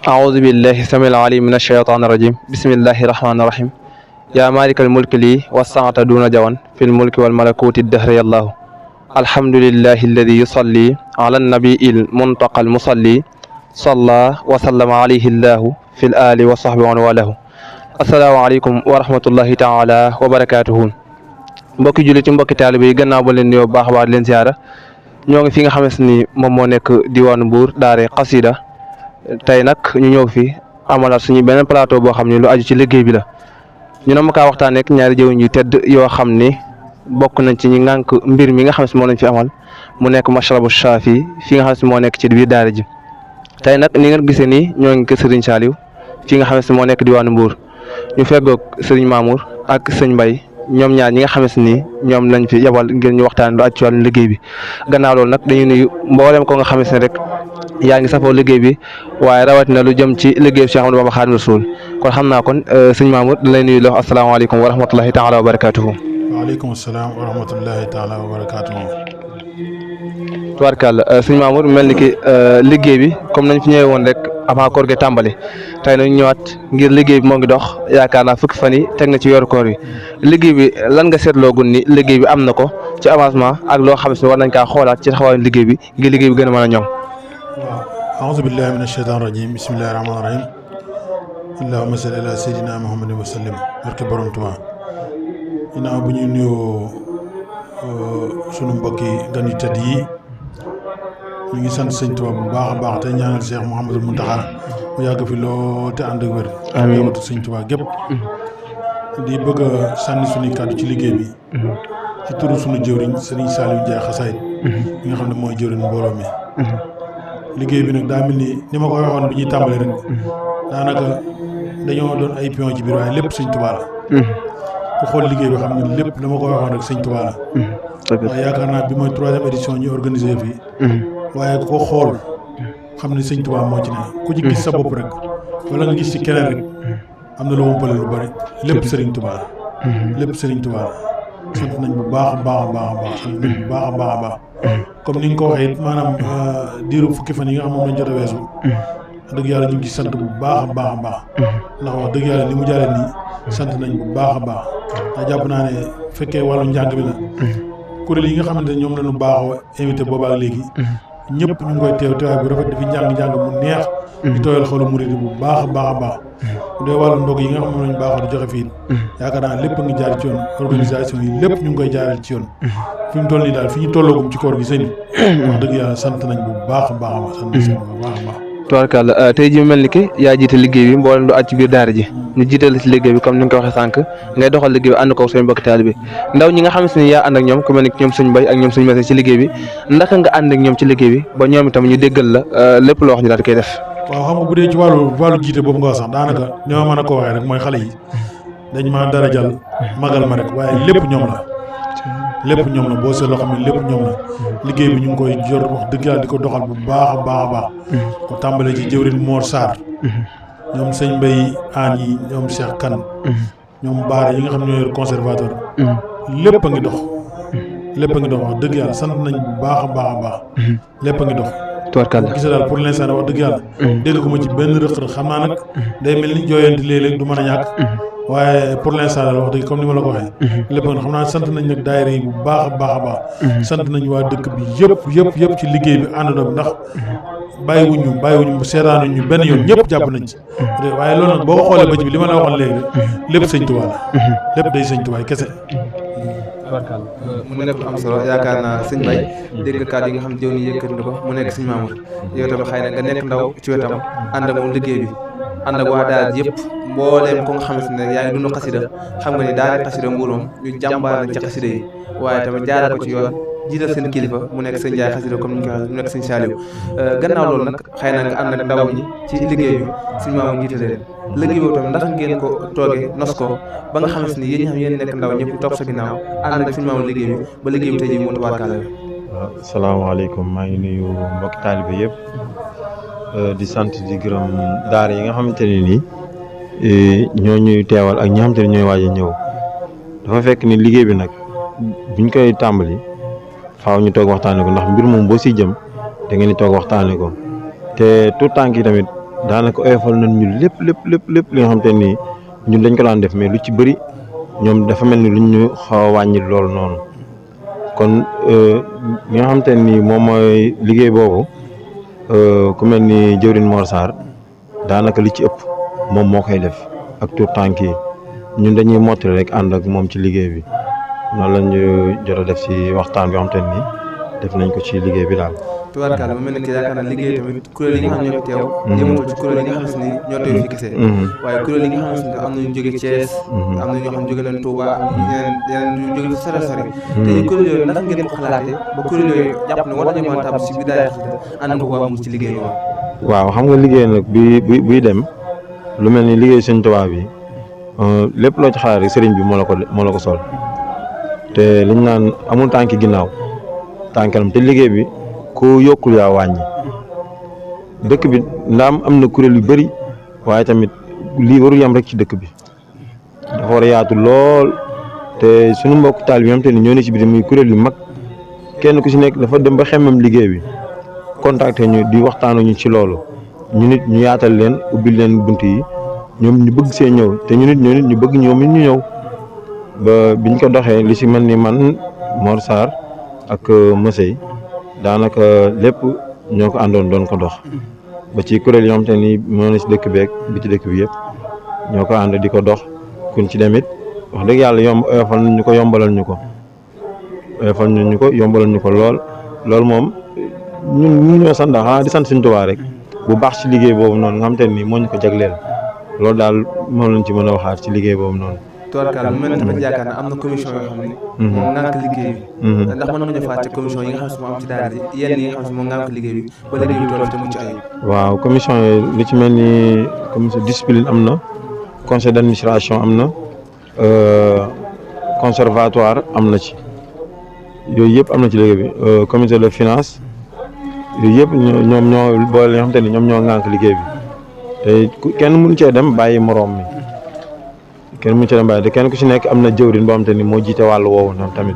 أعوذ بالله السميع العليم من الشيطان الرجيم بسم الله الرحمن الرحيم يا مالك الملك لي والسعة دون جوان في الملك والملكوت الدهر يا الله الحمد لله الذي يصلي على النبي المنتقى المصلي صلى وسلم عليه الله في الآل وصحبه ومن والاه السلام عليكم ورحمة الله تعالى وبركاته mbokki jullit yi mbokki taalibe yi gannaaw ba leen nuyoo baax a baax leen ziyaara ñoo ngi fi nga xamante ni moom moo nekk diwaanu Mbour daare xasida tey nag ñu ñëw fi amalaat suñu beneen plateau boo xam ne lu aju ci liggéey bi la ñu ne ma kaa waxtaanee ak ñaari jëwriñ yu tedd yoo xam ni bokk nañ ci ñi ngànk mbir mi nga xam ne moo lañ fi amal mu nekk Mashrabu Chafi fi nga xam ne moo nekk ci biir daara ji tey nag ni ngeen gisee nii ñoo ngi kër Serigne Saliou fi nga xam ne moo nekk diwaanu Mbour ñu feggoog Serigne Mamour ak Sëñ Mbaye ñoom ñaar ñi nga xamante ni ñoom lañ fi yabal ngir ñu waxtaan lu aju ci wàllu liggéey bi gannaaw loolu nag dañuy nuyu mboolem ko nga xamante ne rek yaa ngi safoo liggéey bi waaye rawatina lu jëm ci liggéey bi Cheikh Ahmadou Bamba Khadimu Rasul kon xam naa kon sëñ Mamour da lay nuyu la wax asalaamaaleykum wa rahmatullahi taala wa barakaatuhu. waaleykum salaam wa rahmatullahi taala wa barakaatuhu. tubaarkàlla sëñ Mamour mel ni ki liggéey bi comme nañ fi ñëwee woon rek avant koor gi tàmbali tey nañ ñëwaat ngir liggéey bi moo ngi dox yaakaar naa fukki fan yi teg na ci weeru koor yi liggéey bi lan nga seetloogun ni liggéey bi am na ko ci avancement ak loo xam ne war nañ kaa xoolaat ci taxawaayu liggéey bi ngir liggéey bi gën a mën a ñoŋ. waaw aouzu billahi min asheytaan rajim bismillahi rahmaani rahim allahumma salli ala sayyidina muhammadin wa sallim barke borom Tuubaa ginnaaw bu ñuy nuyoo sunu mbokki gan yu tedd yi ñu ngi sant sëñ Tuubaa bu baax a baax te ñaanal Cheikh Mouhamadul Mountakha mu yàgg fi loo te ànd ak wér. amiin ak sëñ Tuubaa gépp di bëgg a sànni suñuy kàddu ci liggéey bi. ci turu sunu jëwriñ Serigne Saliou Ndiaye Xasaayid mi nga xam ne mooy jëwriñ mbooloo mi. liggéey bi nag daa mel ni ma ko waxoon bi ñuy tàmbali rek daanaka dañoo doon ay pion ci biir waaye lépp sëñ Tuubaa la. ku xool liggéey bi xam ne lépp dama ko waxoon rek sëñ Tuubaa la. waaye yaakaar naa bi mooy 3e édition ñu organisé fii. waaye ku ko xool xam ne sëñ Tuubaa moo ci ne ku ci gis sa bopp rek wala nga gis ci keneen rek am na lu wumpale lu bari lépp Serigne Touba la lépp Serigne Touba la sant nañ bu baax a baax a baax a baax sant nañ bu baax a baax a baax comme ni nga ko waxee it maanaam diiru fukki fan yi nga xam moom lañ jot a weesu dëgg yàlla ñu ngi sant bu baax a baax a baax ndax wax dëgg yàlla ni mu jàllee nii sant nañ bu baax a baax ndax jàpp naa ne fekkee wàllu njàng mi la kuréel yi nga xamante ne ñoom la ñu baaxoo invité boobaak léegi ñëpp ñu ngi koy teewaay bu rafet dafi njàng mu neex di tooyal xolu murid bu baax a baax a baax bu dee wàllu ndog yi nga xam ne lañ baaxoo di joxe fii yaakaar naa lépp a ngi jaar ci yoon organisation yi lépp ñu ngi koy jaaral ci yoon fi mu toll nii daal fi ñu tolloogum ci koor gi sëñ bi wax dëgg yàlla sant nañ bu baax a baax a baax sant nañ bu baax a baax tubaarkàlla tey ji mel ni ki yaa jiite liggéey bi mboolem lu aj ci biir daara ji ñu jiital ci liggéey bi comme ni nga ko waxee sànq ngay doxal liggéey bi ànd ko seen mbokki taalibe bi ndaw ñi nga xam ne yaa ànd ak ñoom ku mel ni ñoom Sëñ Mbay ak ñoom Sëñ Mase ci liggéey bi ndaka nga ànd ak ñoom ci liggéey bi ba ñoom itam ñu déggal la lépp loo wax ñu daal di koy def. waaw xam nga bu dee ci wàllu jiite boobu nga wax sax daanaka ni ma mën a ko waxee rek mooy xale yi dañ ma dara jàll magal ma rek waaye lépp ñoom la boo seetloo xam ne lépp ñoom la liggéey bi ñu ngi koy jor wax dëgg yàlla di ko doxal bu baax a baax a baax ko tàmbalee ci jëwrin Mor Sarr ñoom sëñ Mbay aan yi ñoom Cheikh Kane ñoom Baara yi nga xam ne ñoo yor conservateur lépp a ngi dox wax dëgg yàlla sant nañ bu baax a baax a baax lépp a ngi dox tubaarkàlla gis daal pour l'instant wax dëgg yàlla dégg ko ma ci benn rëq-rëq xam naa nag day mel ni jooyanti léeg-léeg du mën a ñàkk waaye pour l'instant daal wax dëgg comme ni ma la ko waxee lépp nga xam naa sant nañ nag daayira yi bu baax a baax a baax sant nañ waa dëkk bi yëpp ci liggéey bi àndandoo bi ndax bàyyiwuñu seetaanuñ ñu benn yoon ñëpp jàpp nañ ci waaye loolu nag boo ko xoolee ba ci bi li ma la waxoon léegi lépp sëñ Tuubaa la lépp day sëñ Tuubaa kese mu nekk am solo yaakaar naa sëñ Bay dégg kàddu yi nga xam ne jëw ni yëkkati na ko mu nekk sëñ Mamour yow tam xëy na nga nekk ndaw ci wetam ànd ak moom liggéey bi ànd ak waa daara ji yëpp mbooleem ko nga xamante ne yaa ngi dund xasida xam nga ni daara xasida Mbuur moom ñu jàmbaar nañ ci xasida yi waaye tamit jaarale ko ci yoon jiital seen kilifa mu nekk sëñ Ndiaye xasida comme ni ñu ko waxee mu nekk sëñ Saliou gannaaw loolu nag xëy na nga ànd ak ndaw ñi ci liggéey bi sëñ Mamour jiite leen liggéey boobu tamit ndax ngeen ko toogee nos ko ba nga xamante ni yéen ñi xam yéen nekk ndaw ñëpp topp sa ginnaaw ànd ak sëñ Mamour liggéey bi ba liggéey bi tey jii mu tubaarkàlla. waaw salaamaaleykum maa ngi nuyu mbokki taalibe yëpp di sant di gërëm daara yi nga xamante ne nii ñoo ñuy teewal ak ñi nga xamante ne ñooy waaj a ñëw dafa fekk ni liggéey bi nag buñ koy tàmbali faaw ñu toog waxtaanee ko ndax mbir moom boo siy jëm da ngeen di toog waxtaanee ko te tout tànk yi tamit daanaka oyofal nañ ñu lépp li nga xam te nii ñun dañ ko daan def mais lu ci bëri ñoom dafa mel ni luñ ñu xaw a wàññi loolu noonu kon li nga xam te nii moom mooy liggéey boobu ku mel ni jëwrin Mor Sarr daanaka li ci ëpp moom moo koy def ak tout tànk yi ñun dañuy mottali rek ànd ak moom ci liggéey bi noonu la ñu jot a def si waxtaan bi xam te ni def nañ ko ci liggéey bi daal. tubaarkaal mu mel ne que yaakaar naa liggéey tamit kuréel yi nga xam ñoo teew yëmatul ci kuréel yi nga xam ni ñoo teew fi kese waaye kuréel yi nga xam ne am nañu jóge Thiès am na ñoo xam jóge nañ Touba am yeneen ñu jóge fi sori sori te kuréel yooyu naka ngeen ko xalaatee ba kuréel yooyu jàpp ne war nañu mën a tàbb si Bidaaya Xasida ànd ko waa mu ci liggéey boobu. waaw xam nga liggéey nag buy dem lu mel ni liggéey Sëñ Tuubaa bi lépp loo ci xalaat rek sëriñ bi moo la ko sol te liñ naan amul tànki ginnaaw tànkalam te liggéey bi ku yokkul yaa wàññi dëkk bi ndaam am na kuréel yu bëri waaye tamit lii waru yam rek ci dëkk bi dafa war a yaatu lool te suñu mbokk taal bi am te ni ñoo ne ci biir muy kuréel yu mag kenn ku ci nekk dafa dem ba xemmam liggéey bi contacté ñu di waxtaanu ñu ci loolu ñu nit ñu yaatal leen ubbil leen bunt yi ñoom ñu bëgg see ñëw te ñu nit ñu bëgg ñoom it ñu ñëw ba biñ ko doxee li ci mel ni man Mor Sarr ak Moussey daanaka lépp ñoo ko àndoon doon ko dox ba ci kuréel yoo xam te ni moo na ci dëkk beeg bi ci dëkk bi yëpp ñoo ko ànd di ko dox kuñ ci demit wax dëgg yàlla oyofal ñu ko yombalal ñu ko yombalal ñu ko lool moom ñun ñoo sant xanaa di sant Sëñ Tuubaa rek bu baax ci liggéey boobu noonu nga xam te ni moo ñu ko jagleel loolu daal moom lañ ci mën a waxaat ci liggéey boobu noonu. tubaarkaal mu mel ne tamit yaakaar naa am na commission yoo xam ne moom ngànk liggéey bi ndax mën nañu faat ci commission yi nga xam ne moo am ci daara ji yenn yi nga xam ne moom ngànk liggéey bi ba liggéey bi toll te mucc ayib. waaw commission yi lu ci mel ni commission discipline am na conseil d'administration am na conservatoire am na ci yooyu yëpp am na ci liggéey bi comité de finance yooyu yëpp ñoom ñoo boole nga xam te ni ñoom ñoo ngànk liggéey bi te kenn mënu cee dem bàyyi moroom mi kenn mu ci dem bàyyi te kenn ku ci nekk am na jëwriñ boo xam te ni moo jiite wàllu woowu noonu tamit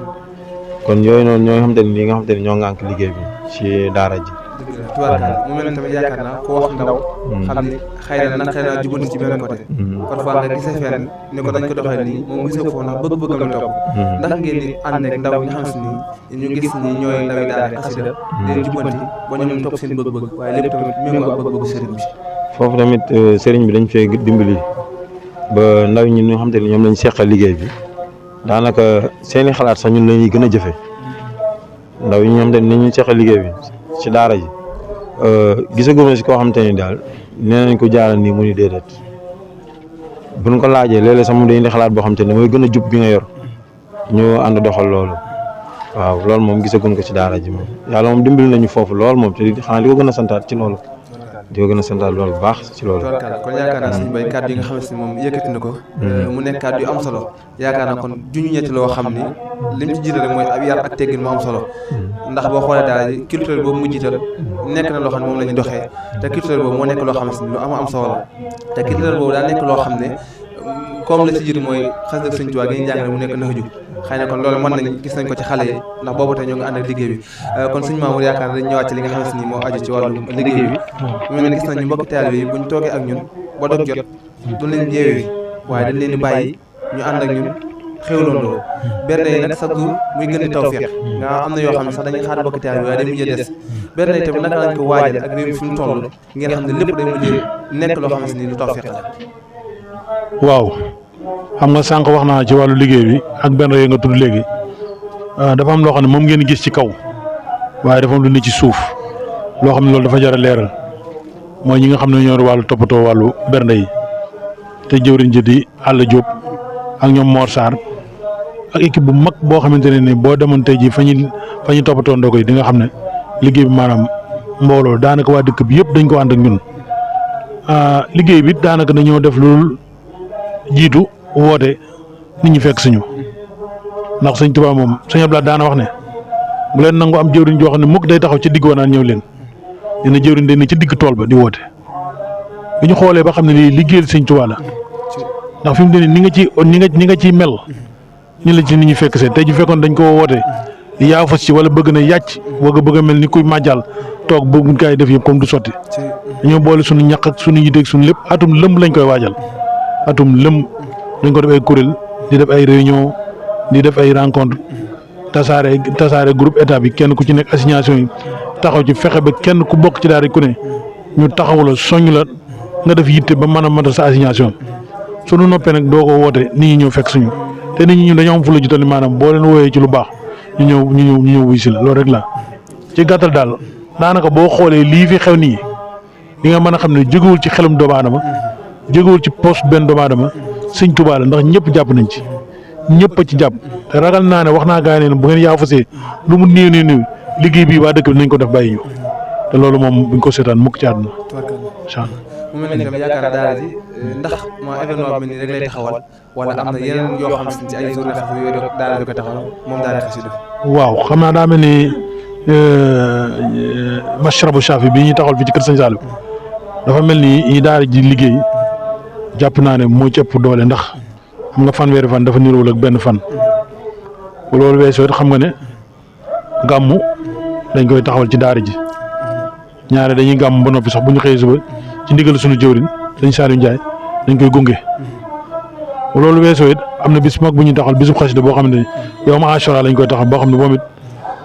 kon yooyu noonu ñoo xam te ni nga xam te ni ñoo ngànk liggéey bi ci daara ji. tubaarkaal mu mel ne tamit yaakaar naa ko wax ndaw xam ni xëy na jubanti ci benn côté parfois nga gisee fenn ni ko dañ ko doxee nii moom gisee foofu ndax bëgg-bëggam la topp ndax ngeen di ànd ak ndaw ñi nga xam si ni ñu gis ni ñooy ndawi daara xasida leen jubanti ba ñoom topp seen bëgg-bëgg waaye lépp tamit méngoo ak bëgg-bëggu sëriñ bi. foofu tamit sëriñ bi dañ fee dimbali ba ndaw ñi ñoo xam te ni ñoom lañ seqal liggéey bi daanaka seeni xalaat sax ñun lañuy gën a jëfe ndaw ñi ñoom te ni ñu seqal liggéey bi ci daara ji gisaguma si koo xam te ni daal nee nañ ko jaaral nii mu ni déedéet buñ ko laajee léeg-léeg sax moom dañuy di xalaat boo xam te ni mooy gën a jub bi nga yor ñu ànd doxal loolu waaw loolu moom gisaguñ ko ci daara ji moom yàlla moom dimbali nañu foofu lool moom te xanaa di ko gën a santaat ci loolu di ko gën a santaat loolu bu baax ci loolu. kon yaakaar naa sëñ Bay kàddu yi nga xam ne moom yëkkati na ko mu nekk kàddu yu am solo yaakaar naa kon juñu ñetti loo xam ni lim ci jiital rek mooy ab yar ak teggin mu am solo ndax boo xoolee daal culture boobu mu jiital nekk na loo xam ne moom la ñu doxee te culture boobu moo nekk loo xam ne lu am solo la te culture boobu daa nekk loo xam ne comme la ci jiitu mooy xas dëgg Sëñ Tuubaa gi ñu jàngale mu nekk nax ju xëy na kon loolu mën nañ gis nañ ko ci xale yi ndax boobu tey ñoo ngi ànd ak liggéey bi kon sëñ Mamour yaakaar dañ ñëwaat ci li nga xam ne nii moo aju ci wàllu liggéey bi mu mel ne gis nañu mbokki taalibe yi buñ toogee ak ñun ba dog jot du leen yeewee waaye dañ leen di bàyyi ñu ànd ak ñun xewlandoo berne yi nag chaque jour muy gën di tawfeex nga am na yoo xam ne sax dañuy xaar mbokki taalibe waaye day mujjee des berne yi tamit naka lañ ko waajal ak réew mi fi mu toll ngeen xam ne lépp day mujjee nekk loo xam ne nii lu tawfeex la. waaw xam nga sànq wax naa ci wàllu liggéey bi ak benn yooyu nga tudd léegi dafa am loo xam ne moom ngeen gis ci kaw waaye dafa am lu ne ci suuf loo xam ne loolu dafa jar a leeral mooy ñi nga xam ne ñoo wàllu toppatoo wàllu bernde yi te jëwriñ ji di Alla Diop ak ñoom Mor Sarr ak équipe bu mag boo xamante ne ni boo demoon tey jii fa ñu toppatoo ndogo yi di nga xam ne liggéey bi maanaam mbooloo daanaka waa dëkk bi yëpp dañ ko ànd ak ñun liggéey bi daanaka dañoo def loolu jiitu woote nit ñi fekk suñu ndax sëñ Tuubaa moom sëñ Abdoulaye daana wax ne bu leen nangu am jëwriñ joo xam ne mukk day taxaw ci digg naan ñëw leen dina jëwriñ day ne ci digg tool ba di woote bi ñu xoolee ba xam ne lii liggéeyal sëñ Tuubaa la ndax fi mu ne ni nga ci mel ni la ci nit ñi fekk seen tey ji fekkoon dañ ko woote yaa fas ci wala bëgg na yàcc bëgg a mel ni kuy màjjal toog ba buñ koy def yëpp comme du sotti dañoo boole suñu ñaq ak suñu yiteeg suñu lépp atum lëmb lañ koy waajal atum lëmb dañ ko def ay kuréel di def ay réunion di def ay rencontre tasaare groupe état bi kenn ku ci nekk assignation yi taxaw ci fexe ba kenn ku bokk ci daara ku ne ñu taxaw la soññ la nga def yitte ba mën a matal sa assignation suñu noppee nag doo ko woote nit ñi ñëw fekk suñu te nit ñi ñun dañoo am fu la jutal maanaam boo leen wooyee ci lu baax ñu ñëw wuy si la loolu rek la ci gàttal daal daanaka boo xoolee lii fi xew nii li nga mën a xam ne jógewul ci xelum doomu aadama jógewul ci poste benn doomu aadama Sëñ Tuubaa la ndax ñëpp jàpp nañ ci ñëpp a ci jàpp te ragal naa ne wax naa gaa yi ne bu ngeen yaafasee lu mu néew liggéey bii waa dëkk bi nañ ko def bàyyi ñu te loolu moom buñ ko seetaan mukk ci àdduna incha allah. mu mel ni tam yaakaar daara ji ndax moo événement bi nii rek lay taxawal wala am na yeneen yoo xam si ci ay journée xasida yooyu daara di ko taxawal moom daara xasida. waaw xam naa daa mel ni mashrabu shafi bi ñuy taxawal fii ci kër Sëñ Saliou dafa mel ni daara ji liggéey jàpp naa ne moo ci ëpp doole ndax xam nga fanweeri fan dafa niróol ak benn fan bu loolu weesoo it xam nga ne gàmmu dañ koy taxawal ci daara ji ñaare dañuy gàmm ba noppi sax bu ñu xëyee suba ci ndigal suñu jëwriñ Sëñ Saliou Ndiaye dañ koy gunge bu loolu weesoo it am na bis mag bu ñuy taxawal bisu xasida boo xam ne yow ma Ashura lañ koy taxaw boo xam ne moom it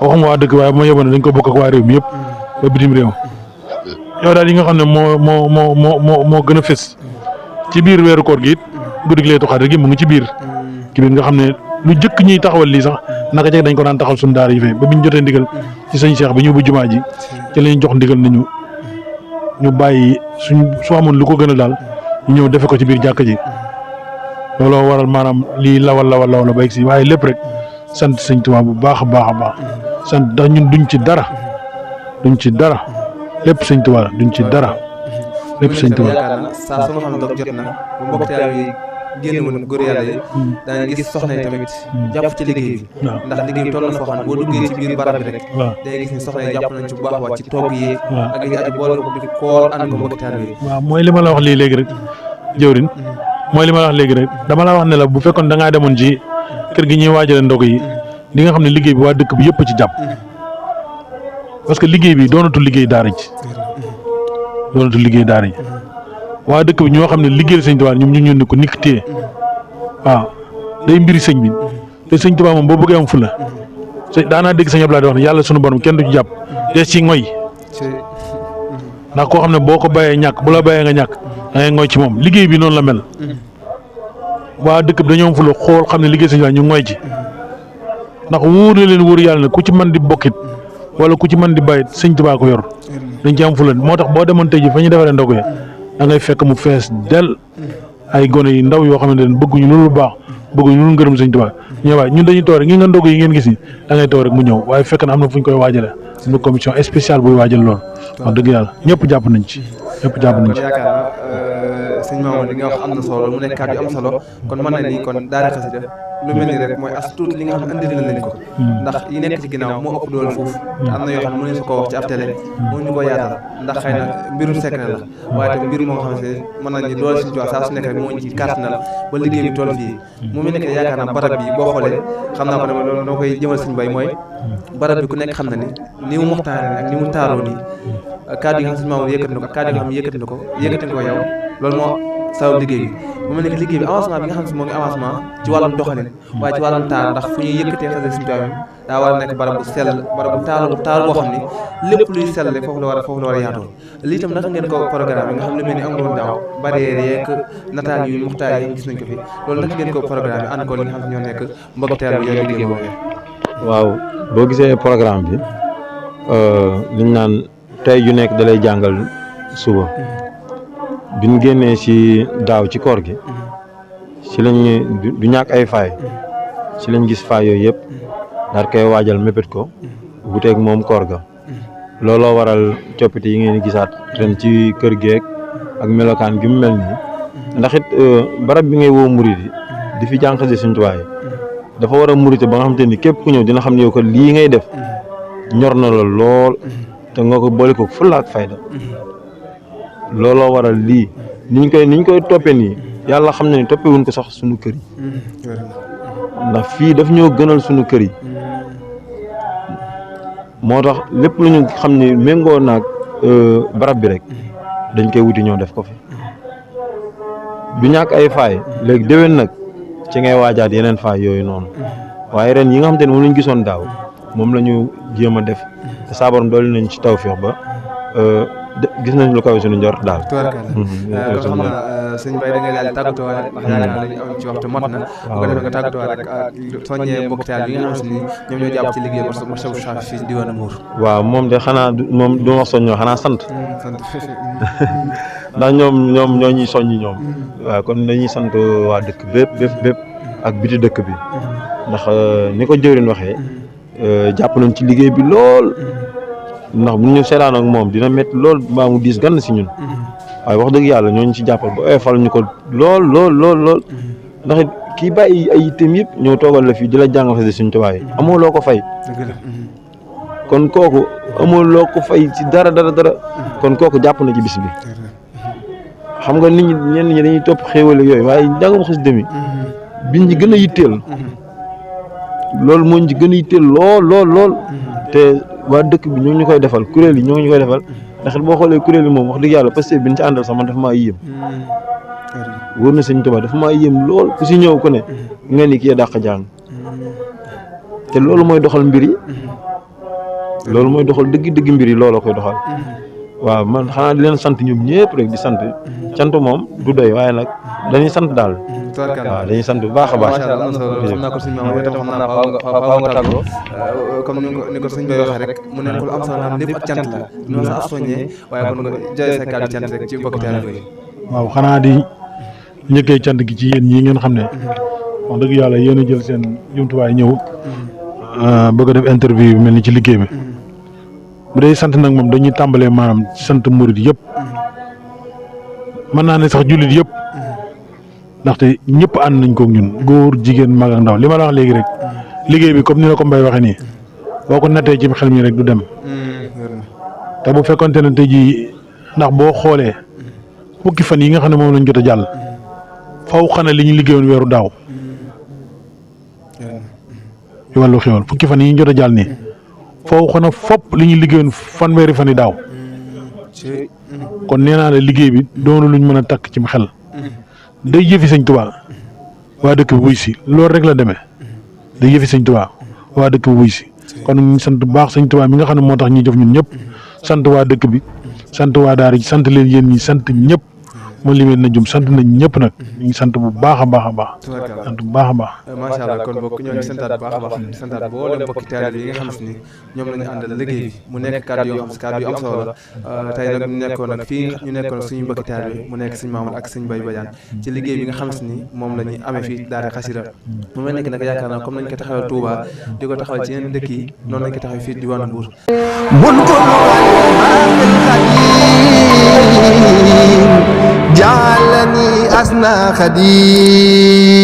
waxuma waa dëkk waaye bu ma yeboon dañ ko bokk ak waa réew mi yëpp ba bitim réew yow daal yi nga xam ne moo gën a fës ci biir weeru koor gi it guddi gi Laylatul Qadr gi mu ngi ci biir nga xam ne lu jëkk ñuy taxawal lii sax naka jekk dañ ko daan taxawal suñu daara yi fee ba biñ jotee ndigal ci sëñ Cheikh bi ñu bu jumaa ji ci lañ jox ndigal nañu ñu bàyyi su amoon lu ko gën a daal ñu ñëw defe ko ci biir jàkka ji looloo waral maanaam lii lawal la ba egg si waaye lépp rek sant sëñ Tuubaa bu baax a baax sant ndax ñun duñ ci dara lépp sëñ Tuubaa la duñ ci dara lépp sëñ Tuubaa. yaakaar na saa su ma xam ne doog jot na ba mbokk taal yi génn woon góor yàlla yi daañu gis soxna yi tamit jàpp ci liggéey bi ndax liggéey bi toll na foo xam ne boo duggee ci biir barab bi rek day gis ni soxna yi jàpp nañ ci bu baax waa ci togg yi ak yi aju boole ko di koor ànd ko mbokk taal yi. waaw mooy li ma la wax lii léegi rek jëwrin mooy li ma la wax léegi rek dama la wax ne la bu fekkoon da ngaa demoon ci kër gi ñuy waajale ndog yi di nga xam ne liggéey bi waa dëkk bi yëpp ci jàpp parce que liggéey bi doonatul liggéey daara ji waa dëkk bi ñoo xam ne liggéeyal sëñ Tuubaa ñoom ñu ñëw ne ko nikk téye waaw day mbiri sëñ bi te sëñ Tuubaa moom boo bëggee am fula daanaa dégg sëñ Abdoulaye di wax ne yàlla sunu borom kenn du ci jàpp des ci ngoy ndax koo xam ne boo ko bàyyee ñàkk bu la bàyyee nga ñàkk da ngay ngoy ci moom liggéey bi noonu la mel waa dëkk bi dañoo am fula xool xam ne liggéey sëñ Tuubaa ñu ngoy ci ndax wóor na leen wóor yàlla ne ku ci mën di bokkit wala ku ci mën di bàyyit sëñ Tuubaa ko yor dañ ci am fula moo tax boo demoon tey ji fa ñu defaree ndogu ya da ngay fekk mu fees del ay gone yi ndaw yoo xamante ne bëgguñu lu baax bëgguñu lu ngërëm sëñ Tuubaa ñëwaay ñun dañuy toog rek ñi nga ndog yi ngeen gis ni da ngay toog rek mu ñëw waaye fekk na am na fu ñu koy waajale am na commission spéciale buy waajal loolu wax dëgg yàlla ñëpp jàpp nañ ci yaakaar na sëñ Mamadou li nga wax am na solo mu nekk kàddu yu am solo kon mën na ni kon daara xasida lu mel ni rek mooy as tuut li nga xam ne andil na leen ko ndax yi nekk ci ginnaaw moo ëpp doole foofu te am na yoo xam ne mënuñ su ko wax ci ab télé moo ñu ko yaatal ndax xëy na mbirum secret la waaye tam mbir moo xam ne mën nañ ni doole suñu saa su nekk rek moo ñu ci kàttanal ba liggéey bi toll fii mu mu nekk yaakaar naa barab bi boo xoolee xam naa ko ne loolu noo koy jëmal suñu bay mooy barab bi ku nekk xam na ni mu muxtaare ak ni mu taaroo nii kàddu yi nga xam ne suñu maamoon yëkkati na ko kàddu yi nga xam ne yëkkati nga ko yow loolu moo sabab liggéey bi mu mel ne liggéey bi avancement bi nga xam ne moo ngi avancement ci wàllum doxalin waaye ci wàllum taar ndax fu ñuy yëkkatee xasida Sëñ Tuubaa daa war a nekk barab bu sell barab bu taaru boo xam ne lépp luy sell foofu la war a yaatoo lii tam naka ngeen ko programme yi nga xam ne mel ni amuloon daaw barrière yeeg nataal yu muxtaar yi gis nañ ko fi loolu naka ngeen ko programme yi ànd ko li nga xam ne ñoo nekk mbokk teel bi yooyu liggéey boobu. waaw boo gisee programme bi liñ naan tey ju nekk da lay jàngal suba bi ñu génnee ci daaw ci koor gi ci lañuy du ñàkk ay faay ci lañ gis faay yooyu yëpp daal koy waajal mépét ko wuteeg moom koor ga looloo waral coppite yi ngeen gisaat ren ci kër geek ak melokaan gi mu mel nii ndax it barab bi ngay woo murit yi di fi jàng xasida Sëñ Tuubaa dafa war a murite ba nga xamante ni képp ku ñëw dina xam ne yow ko lii ngay def ñor na la lool te nga ko boole ko fulla ak fayda looloo waral lii niñ koy toppee nii yàlla xam na ni toppee wuñ ko sax suñu kër yi ndax fii daf ñoo gënal suñu kër yi moo tax lépp lu ñu xam ni méngoo naag barab bi rek dañ koy wuti ñoo def ko fi du ñàkk ay faay léegi déwén nag ci ngay waajaat yeneen faay yooyu noonu waaye ren yi nga xam te ne moom la ñu gisoon daaw moom la ñu jéem a def te saa borom doole nañ ci tawfeex ba gis nañ lu kaw suñu njort daal. kon xam naa sëñ Baye da ngay daal di tàggatoo ndax yaakaar naa li ñu am ci waxtu mot na. bu ko defee nga tàggatoo rek soññee mbokk taal yi nga xam si ni ñoom ñoo jàpp ci liggéey Marché Ocass fii diwaanu Mbour. waaw moom de xanaa moom du ma wax soññoo xanaa sant. ndax ñoom ñoo ñuy soññi ñoom. waaw kon dañuy sant waa dëkk bépp ak biti dëkk bi. ndax ni ko jëwriñ waxee. jàpp nañ ci liggéey bi lool. ndax bu ñu seetaan ak moom dina métti lool mbaa mu diis gann si ñun. waaye wax dëgg yàlla ñooñu ci jàppal ba oyofal ñu ko lool ndax kii bàyyi ay itam yëpp ñëw toogal la fii di la jàngal fa Sëriñ Tuubaa yi amoo loo ko fay. kon kooku amoo loo ko fay ci dara kon kooku jàpp na ci bis bi. xam nga nit ñi ñenn ñi dañuy topp xéewal yooyu waaye njàngam xasida mi biñ ñi gën a yitteel. loolu moo ñu gën a yitteel lool te waa dëkk bi ñoo ñu koy defal kuréel yi ñoo ñu koy defal ndax boo xoolee kuréel yi moom wax dëgg yàlla parce que biñ ci àndal sax man dafa maa yéem. wóor na Sëñ Tuubaa dafa maa yéem lool ku si ñëw ku ne nga ni kii dàq jàng te loolu mooy doxal mbir yi loolu mooy doxal dëgg mbir yi looloo koy doxal. waaw man xanaa di leen sant ñoom ñëpp rek di sant cant moom du doy waaye nag dañuy sant daal. waaw dañuy sant bu baax a baax. macha allah am na solo xam naa ko suñu maam itam xam naa faaw nga tàggoo comme ni ko suñ bay waxee rek mu ne ko lu am solo naan lépp ak cant la ñu sa soññee waaye kon nga jëlee sa kàddu cant rek ci mbokki taalibe yi. waaw xanaa di njëkkee cant gi ci yéen ñii ngeen xam ne wax dëgg yàlla yéen a jël seen jumtuwaay ñëw bëgg a def interview yu mel ni ci liggéey bi. bu dee sant nag moom dañuy tàmbalee maanaam sant murid yëpp mën naa ne sax jullit yëpp ndaxte ñëpp ànd nañ ko ñun góor jigéen mag ak ndaw li ma la wax léegi rek liggéey bi comme ni la ko Mbaye waxee nii boo ko nattee ci xel mi rek du dem te bu fekkonte ne tey jii ndax boo xoolee fukki fan yi nga xam ne moom lañ jot a jàll faw xana li ñu liggéeyoon weeru daaw ci wàllu xéwal fukki fan yi ñu jot a jàll nii. foofu xanaa fopp li ñu liggéeyoon fanweeri fan yi daaw kon nee naa la liggéey bi doonu luñ mën a takk ci xel day jëfi Sëñ Tuubaa waa dëkk bi wuy si loolu rek la demee day jëfi Sëñ Tuubaa waa dëkk bi wuy si kon ñu sant bu baax Sëñ Tuubaa mi nga xam ne moo tax ñuy jëf ñun ñëpp sant waa dëkk bi sant waa daara ji sant leen yéen ñi sant ñëpp moo limee na jum sant nañ ñëpp nag ñu ngi sant bu baax a baax a baax. sant bu baax a baax. macha allah kon bokk ñoo ngi santaat bu baax a baax di santaat boo leen bokki taalibe yi nga xam ni ñoom la ñu àndal liggéey bi mu nekk kàddu yoo xam si kàddu yu am solo la tey nag ñu nekkoon nag fii ñu nekkoon suñu mbokki taalibe mu nekk suñu Mamadou ak suñu Baye Badiane ci liggéey bi nga xam si ni moom la ñuy amee fii daara xasida mu mel nekk nag yaakaar naa comme nañ ko taxawal Touba di ko taxawal ci yeneen dëkk yi noonu lañ ko taxawal fii diwaanu Mbour جعلني أسنى خديم